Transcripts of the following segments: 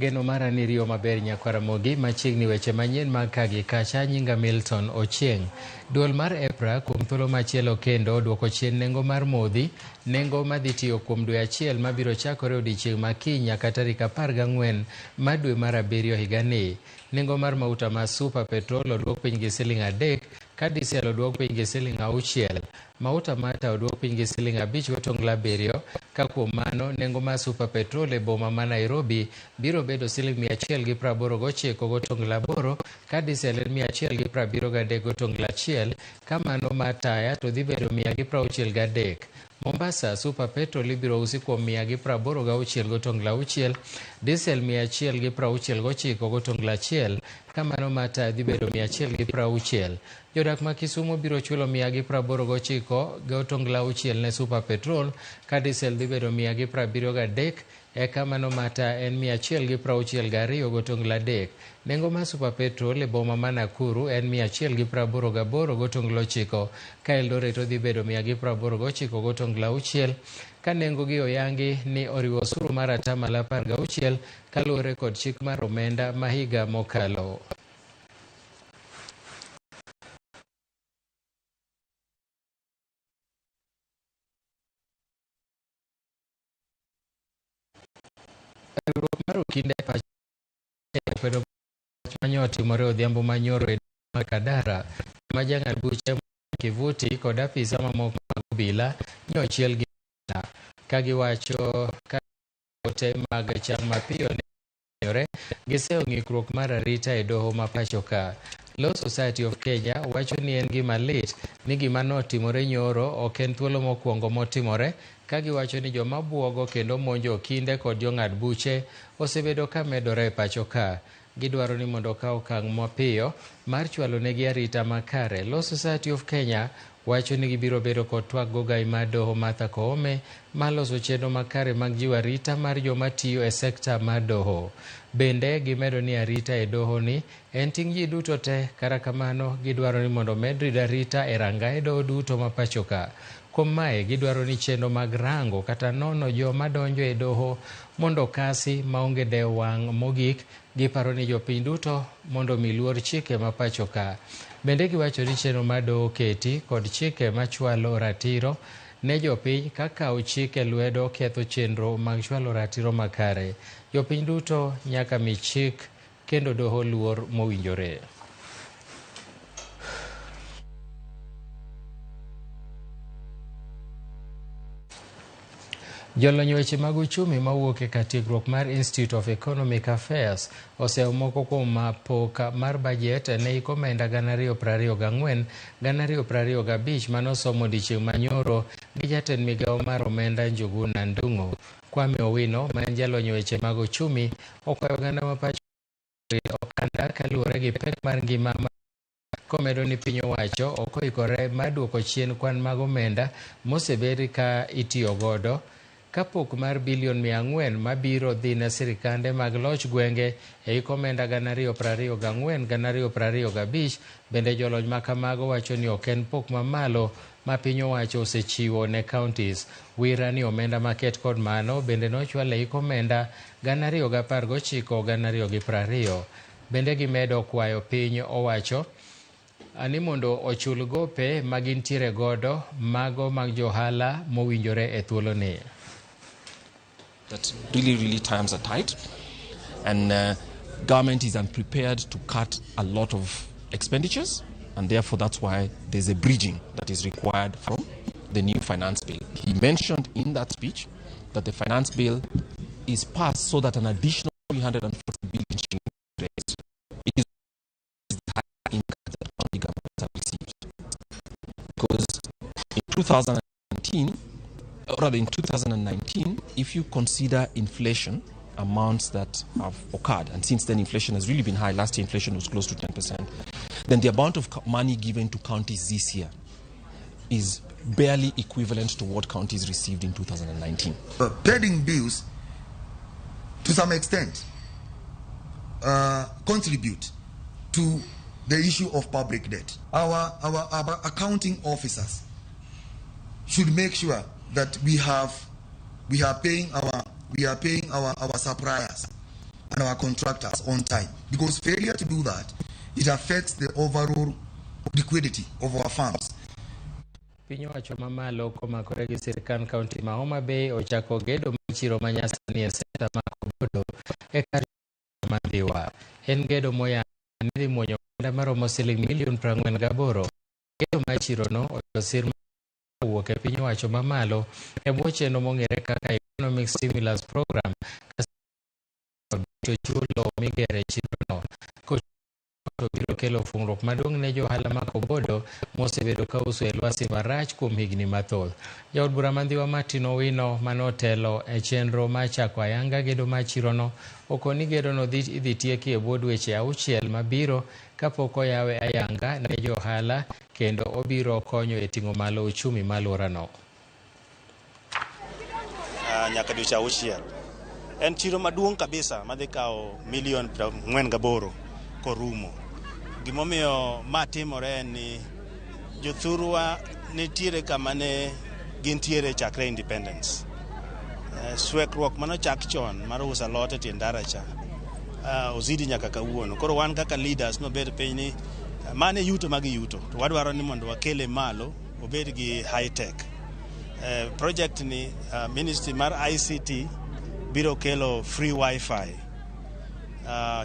Geno mara ni riyo maber nyakwar Ramogi, machiegni weche manyien mag ka gi kacha. Nyinga Milton Ochieng. Duol mar EPRA kuom thuolo machielo kendo oduoko chien nengo mar modhi, nengo madhi tiyo kuom dwe achiel mabiro chakore odiechieng' ma kiny nyaka tarik 14 mar dwe mar abiriyo higani. Nengo mar mauta ma super petrol oduok piny gi siling 3, ka diesel oduok piny gi siling 6. Mauta mata oduok piny gi siling 5.7, ka kuom mano nengo mar super petrol e boma ma Nairobi biro bedo siling 189.8, ka diesel en 173.1, ka mano mar taya to dhi bedo 163. Mombasa super petrol ibiro usi kuom 186.6, diesel 169.1, ka mano mar taya dhi bedo 160. Jodak ma Kisumu biro chulo 189.6 ne super petrol, ka diesel dhi bedo 173, eka mano mar taya en 162.3. Nengo mar super petrol e boma ma Nakuru en 188.9, ka Eldoret odhi bedo 189.6, ka nengo gi oyangi ni oriwo osuru mar 16% kaluwore kod chik mar omenda ma higa mokalo. Riwruok mar okinde e pacho kwedo wach mane otimore odhiambo manyoro e mar Kadara ma jang'ad buche Kivuti kod apisa mamoko mag obila ne ochiel gi ka giwacho ka ote mag cham mapiyo ne yore giseyo ng'ikruok mar arita e doho ma pacho ka. Law Society of Kenya wacho ni en gima lit ni gima notimore nyoro ok en thuolo mokwongo motimore, ka giwacho ni joma buogo kendo monjo okinde kod jong'ad buche osebedo ka medore e pacho ka. Gidwaro ni mondo okaw okang' mapiyo mar chwalo negi arita makare. Law Society of Kenya wacho ni gibiro bedo kod twak gogai mar doho Martha Koome mar loso chenro makare mag jiwo arita mar joma tiyo e sekta mar doho. Bende gimedo ni arita e doho ni en ting' ji duto te, kata kamano gidwaro ni mondo omed rido arita e rangae doho duto ma pacho ka. Kuom mae gidwaro ni chenro mag rango kata nono joma donjo e doho mondo okasi maonge dewo wang' mogik. Giparo ni jopiny duto mondo omi luor chike ma pacho ka. Bende giwacho ni chenro mar doho oketi kod chike machwalo ratiro ne jopiny ka kawo chike lwedo ketho chenro mag chwalo ratiro makare. Jopiny duto nyaka mi chik kendo doho luor mowinjore. Jolony weche mag uchumi mawuok e kar tiegruok mar Institute of Economic Affairs oseyo moko kuom pok mar bajet ne hik omenda 2024 2025 manosom odiechieng' manyoro gi jatend migawo mar omenda Njuguna Ndung'u. Kwame Owino ma en jalony weche mag uchumi okwayo oganda ma pacho okanda kaluwore gi pek mar ngima komedo ni piny owacho ok oikore mar duoko chien kwan mag omenda mosebed ka itiyo godo kapok mar bilion 400 mabiro dhi ne sirikande mag loch gwenge e hik omenda 2024 2025. Bende jolony ma kamago wacho ni ok en pok mamalo ma piny owacho osechiwo ne counties. Wira ni omenda maket kod mano bende nochwal e hik omenda 2019 2020. Bende gimedo kwayo piny owacho ni mondo ochul gope ma gintiere godo mago mag johala mowinjore e thuoloni. That really, really times are tight, and government is unprepared to cut a lot of expenditures, and therefore that's why there's a bridging that is required from the new finance bill. He mentioned in that speech that the finance bill is passed so that an additional 340 billion shillings is raised. It is the high income that county governments have received. Because in 2019, or rather in 2019, if you consider inflation amounts that have occurred, and since then inflation has really been high, last year inflation was close to 10%, then the amount of money given to counties this year is barely equivalent to what counties received in 2019. Pending bills, to some extent, contribute to the issue of public debt. Our accounting officers should make sure that we are paying our suppliers. and our contractors on time. Because failure to do that, it affects the overall liquidity of our farms. Piny owacho mamalo komakore gi sirkand kaunti ma Homa Bay ochako gedo mar chiro manyasani e senta ma Kobodo e kar ma Ndhiwa. En gedo moyangi ni dhi muonyo omenda maromo siling milion 48. Gedo mar chirono oyudo sir mowuok e piny owacho mamalo e bwo chenro mong'ere kaka Economic Stimulus Program ka chiwo lowo migere chirono. To biro kelo fungruok maduong' ne jo ohala ma Kobodo mosebedo ka uso e lwasi marach kuom higni mathoth. Jaod bura ma Ndhiwa Martin Owino manotelo e chenro mar chako ayanga gedo mar chirono okoni gedono idhi tieki e bwo dweche 6 mabiro kapok oyawe ayanga ne jo ohala kendo obiro konyo e ting'o malo uchumi ma alworano. Nyaka dweche 6. En chiro maduong' kabisa madhi kawo milion 48 korumo. Gimomiyo ma timore en ni jothurwa nitiere kama ne gintiere chakre independence. Swekruok manochak chon mar uso alot e tie ndara cha ozidi nyaka kawuono. Koro wan kaka leaders nobed piny ni mane yuto magi yuto to wadwaro ni mondo wakele malo obed gi high tech. Project ni ministry mar ICT biro kelo free wifi.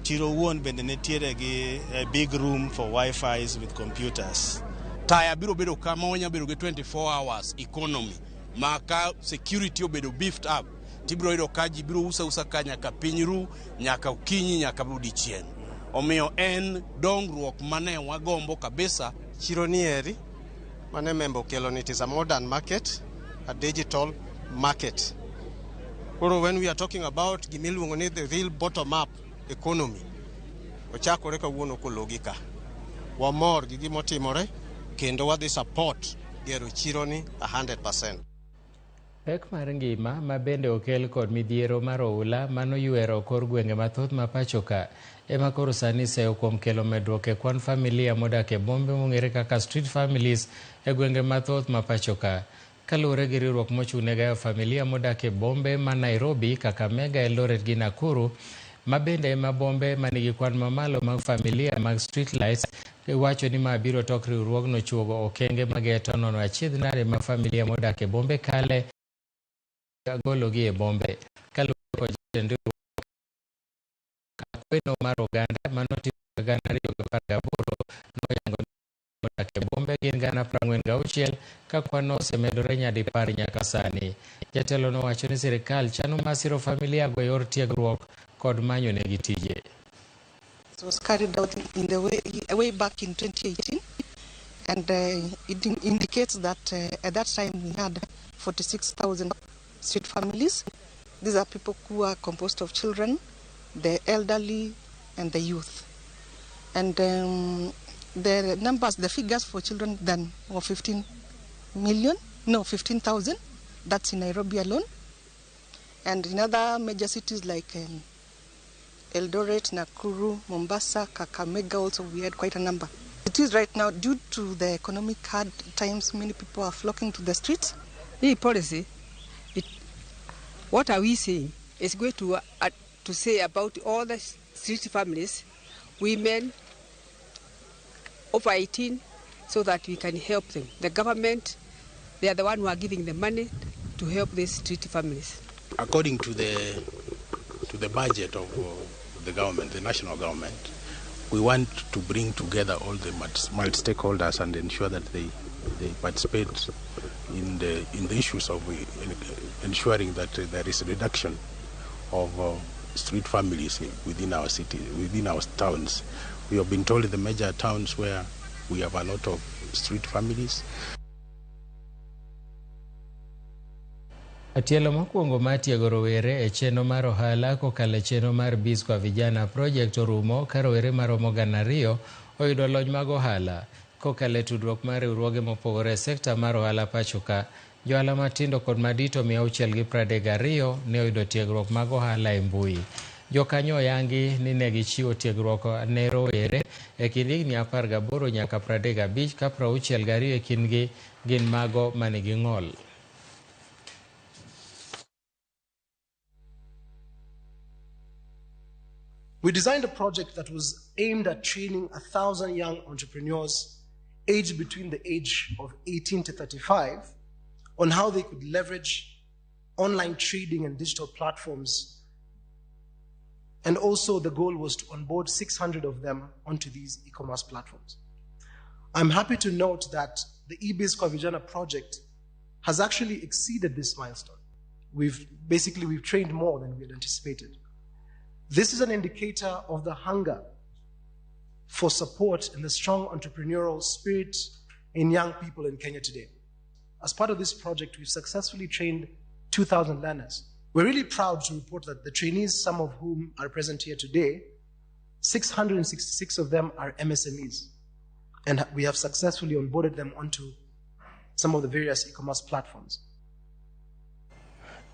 Chiro wuon bende nitiere gi a big room for wifis with computers. Taya biro bedo kama wanya bedo gi 24 hours economy ma ka security obedo beefed up tibiro yudo ka ji biro uso ausa ka nyaka piny ru, nyaka okinyi, nyaka odiechieng'. Omiyo en dongruok mane wagombo kabisa. Chiro ni eri mane Membo okelo ni, it is a modern market, a digital market. Koro when we are talking about gimiluongo ni the real bottom up economy, ochakore kawuono kologi ka. Wamor gi gimotimore kendo wadhi support gero chiro ni 100%. Pek mar ngima ma bende okel kod midhiero mar oula manoywero kor gwenge mathoth ma pacho ka ema koro sani seyo kuom kelo medruok e kwan familia modak e bombe mong'ere kaka street families e gwenge mathoth ma pacho ka. Kaluwore gi riwruok mochung' ne gayo familia modak e bombe ma Nairobi, Kakamega, Eldoret gi Nakuru, ma bende ema bombe manigi kwan mamalo mag familia mag street lights, iwacho ni ma biro tok riwruogno chuogo okenge mageto nono achiedh nade ma familia modak e bombe kale gologi e bombe. Kaluwore kod jatend riwruok kweno mar oganda manotim 2018 noyango ni modak e bombe gin 46,000 ka kwan no osemedore nyadipar nyaka sani. Jatelo nowacho ni sirikal chano mar siro familia go e yor tiegruok kod manyo negi tije. It was carried out in the way, way back in 2018, and it indicates that at that time we had 46,000 street families. These are people who are composed of children, the elderly, and the youth. And the numbers, the figures for children then were 15 million, no, 15,000. That's in Nairobi alone. And in other major cities like Eldoret, Nakuru, Mombasa, Kakamega also we had quite a number. It is right now, due to the economic hard times, many people are flocking to the streets. Hii policy, what are we saying? Is going to say about all the street families, women over 18, so that we can help them. The government, they are the one who are giving the money to help these street families. According to the budget of the government, the national government, we want to bring together all the multi stakeholders and ensure that they participate in the issues of ensuring that there is a reduction of street families within our city, within our towns. We have been told the major towns where we have a lot of street families. Tielo mokwongo mar tiego rowere e chenro mar ohala kokalo e chenro mar Biz kwa Vijana project orumo ka rowere maromo 2,000 oyudo lony mag ohala kokalo e tudruok mar riwruoge mopogore e sekta mar ohala pacho ka. Johala matindo kod madito 632 ne oyudo tiegruok mag ohala e mbui. Jokanyo oyangi ni ne gichiwo tiegruok ne rowere e kind higni 18 nyaka 35 ka 62 e kindgi gin mago manigi ng'ol. We designed a project that was aimed at training 1,000 young entrepreneurs aged between the age of 18 to 35 on how they could leverage online trading and digital platforms. And also the goal was to onboard 600 of them onto these e-commerce platforms. I'm happy to note that the eBiz kwa Vijana project has actually exceeded this milestone. We've trained more than we had anticipated. This is an indicator of the hunger for support and the strong entrepreneurial spirit in young people in Kenya today. As part of this project, we've successfully trained 2,000 learners. We're really proud to report that the trainees, some of whom are present here today, 666 of them are MSMEs, and we have successfully onboarded them onto some of the various e-commerce platforms.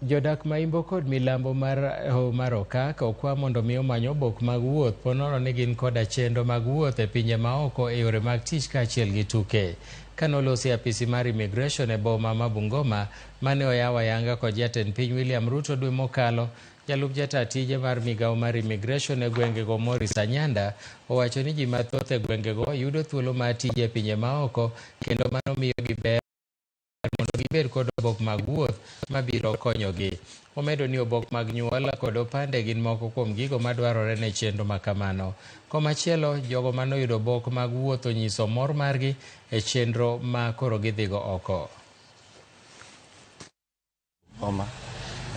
Jodak ma Imbo kod milambo mar Okak okwa mondo mi omany obok mag wuoth ponono ni gin koda chenro mag wuoth e pinje maoko e yore mag tich kaachiel gi tuke. Kanolosi apisi mar immigration e boma ma Bungoma mane oyaw ayanga kod jatend piny William Ruto dwe mokalo, jalup jata tije mar migawo mar immigration e gwengego Morris Anyanda owacho ni ji mathoth e gwengego yudo thuolo mar tije e pinje maoko kendo mano miyogi ber mondo gibed kod obok mag wuoth mabiro konyogi. Omedo ni obok mag nyuol kod opande gin moko kuom gigo madwarore ne chenro makamano. Komachielo, jogo manoyudo obok mag wuoth onyiso mor margi e chenro ma koro gidhigo oko.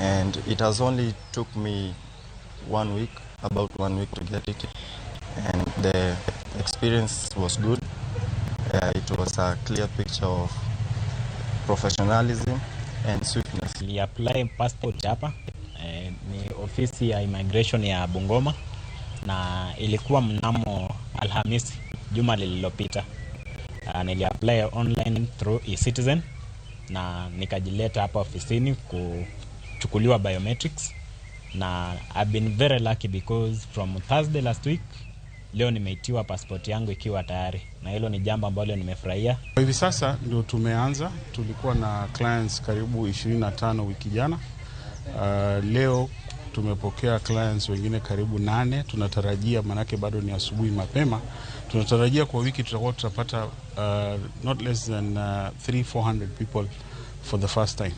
And it has only took me 1 week, about 1 week to get it, and the experience was good. It was a clear picture of professionalism and swiftness. Nili-apply passport hapa ni ofisi ya immigration ya Bungoma na ilikuwa mnamo Alhamisi juma lililopita. Nili-apply online through eCitizen na nikajileta hapa ofisini kuchukuliwa biometrics, na I've been very lucky because from Thursday last week leo nimeitiwa passport yangu ikiwa tayari, na hilo ni jambo ambalo nimefurahia. Hivi sasa ndio tumeanza, tulikuwa na clients karibu 25 wiki jana. Leo tumepokea clients wengine karibu 8. Tunatarajia, manake bado ni asubuhi mapema, tunatarajia kwa wiki tutakuwa tutapata not less than 300-400 people for the first time.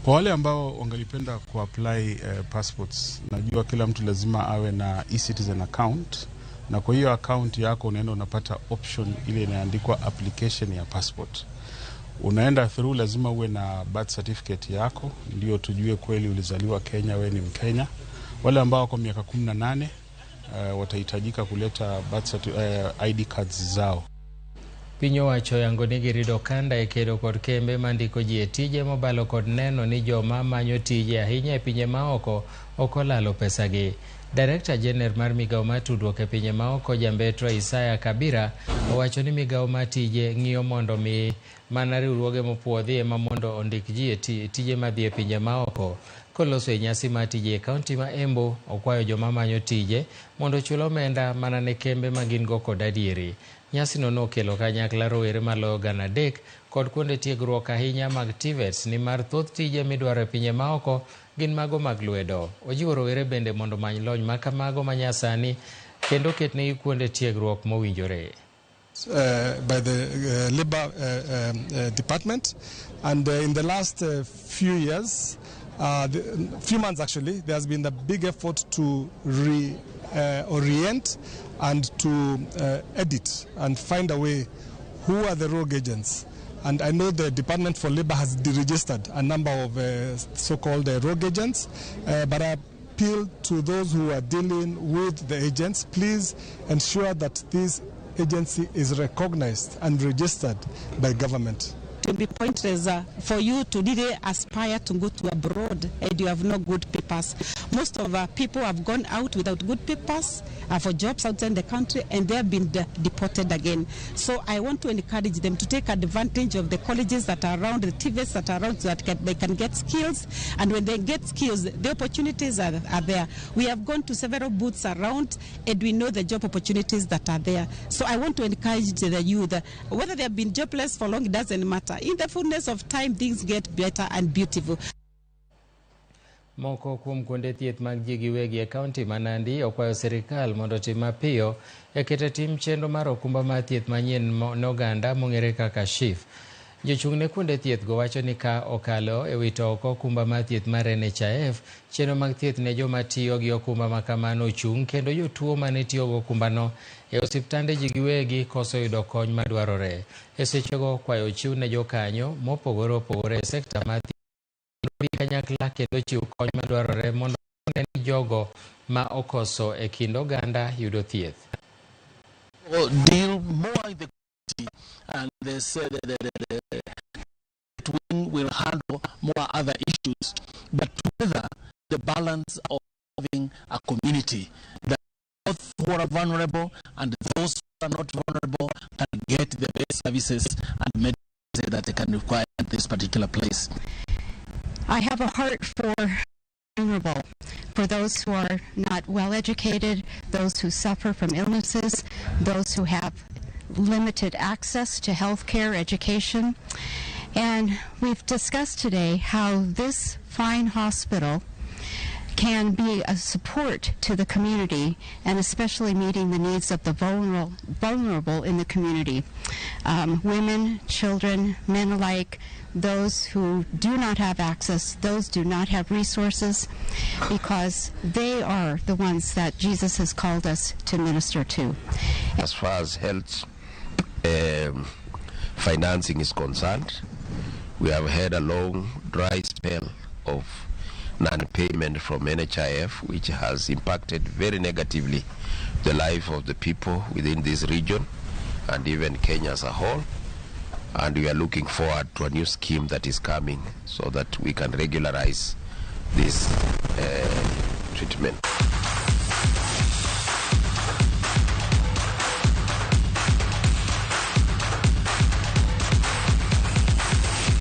Kwa wale ambao wangalipenda kuapply passports, najua kila mtu lazima awe na eCitizen account, na kwa hiyo account yako unaenda unapata option ile inaandikwa application ya passport. Unaenda through, lazima uwe na birth certificate yako ndio tujue kweli ulizaliwa Kenya, we ni Mkenya. Wale ambao wako miaka 18 watahitajika kuleta birth ID cards zao. Piny owacho oyango ni girido okanda e kedo kod kembe mandiko ji e tije mobalo kod neno ni joma manyo tije ahinya e pinje maoko ok olalo pesagi. Director General mar migawo mar tudruok e pinje maoko Jambetro Isaya Kabira owacho ni migawo mar tije ng'iyo mondo mi mana riwruoge mopuodhi ema mondo ondik ji e tije madhi e pinje maoko. Koloso e nyasi mar tije e kaunti ma Embu, okwayo joma manyo tije mondo ochul omenda mana ne kembe ma gin go kod adieri. Nyasino nokelo kanyakla rowere maloyo 300 kod kuonde tiegruok ahinya mag TVETs nimar thoth tije midwaro e pinje maoko gin mago mag lwedo. Ojiwo rowere bende mondo omany lony makamago manyasani kendo ketnegi kuonde tiegruok mowinjore. By the Labor Department, and in the last few years, few months actually, there has been a big effort to reorient and to edit and find a way who are the rogue agents. And I know the Department for Labor has deregistered a number of so-called rogue agents, but I appeal to those who are dealing with the agents, please ensure that this agency is recognized and registered by government. It will be pointless for you to really aspire to go to abroad and you have no good papers. Most of our people have gone out without good papers for jobs outside the country, and they have been deported again. So I want to encourage them to take advantage of the colleges that are around, the TVETs that are around, so that they can get skills. And when they get skills, the opportunities are there. We have gone to several booths around, and we know the job opportunities that are there. So I want to encourage the youth. Whether they have been jobless for long, it doesn't matter. In the fullness of time, things get better and beautiful. Moko kuom kuonde thieth mag ji giwegi e kaunti ma Nandi okwayo sirikal mondo otim mapiyo e keto e tim chenro mar okumba mar thieth manyien ne oganda mong'ere kaka SHIF. Jochung' ne kuonde thieth go wacho ni ka okalo e wito oko okumba mar thieth mar NHIF, chenro mag thieth ne joma tiyo gi okumba ma kamano ochung' kendo jotuo mane tiyo gi okumbano e osiptande ji giwegi koso yudo kony madwarore. E sechego kwayo ochiw ne jokanyo mopogore opogore e sekta mar thieth mondo obi kanyakla kendo chiw kony madwarore mondo one ni jogo ma okoso e kind oganda yudo thieth. Deal more with the community, and they say that the wing will handle more other issues, but together the balance of having a community that both who are vulnerable and those who are not vulnerable can get the best services and medicine that they can require at this particular place. I have a heart for vulnerable, for those who are not well educated, those who suffer from illnesses, those who have limited access to health care, education. And we've discussed today how this fine hospital can be a support to the community, and especially meeting the needs of the vulnerable in the community. Women, children, men alike, those who do not have access, those do not have resources, because they are the ones that Jesus has called us to minister to. As far as health financing is concerned, we have had a long dry spell of non-payment from NHIF, which has impacted very negatively the life of the people within this region and even Kenya as a whole. And we are looking forward to a new scheme that is coming so that we can regularize this treatment.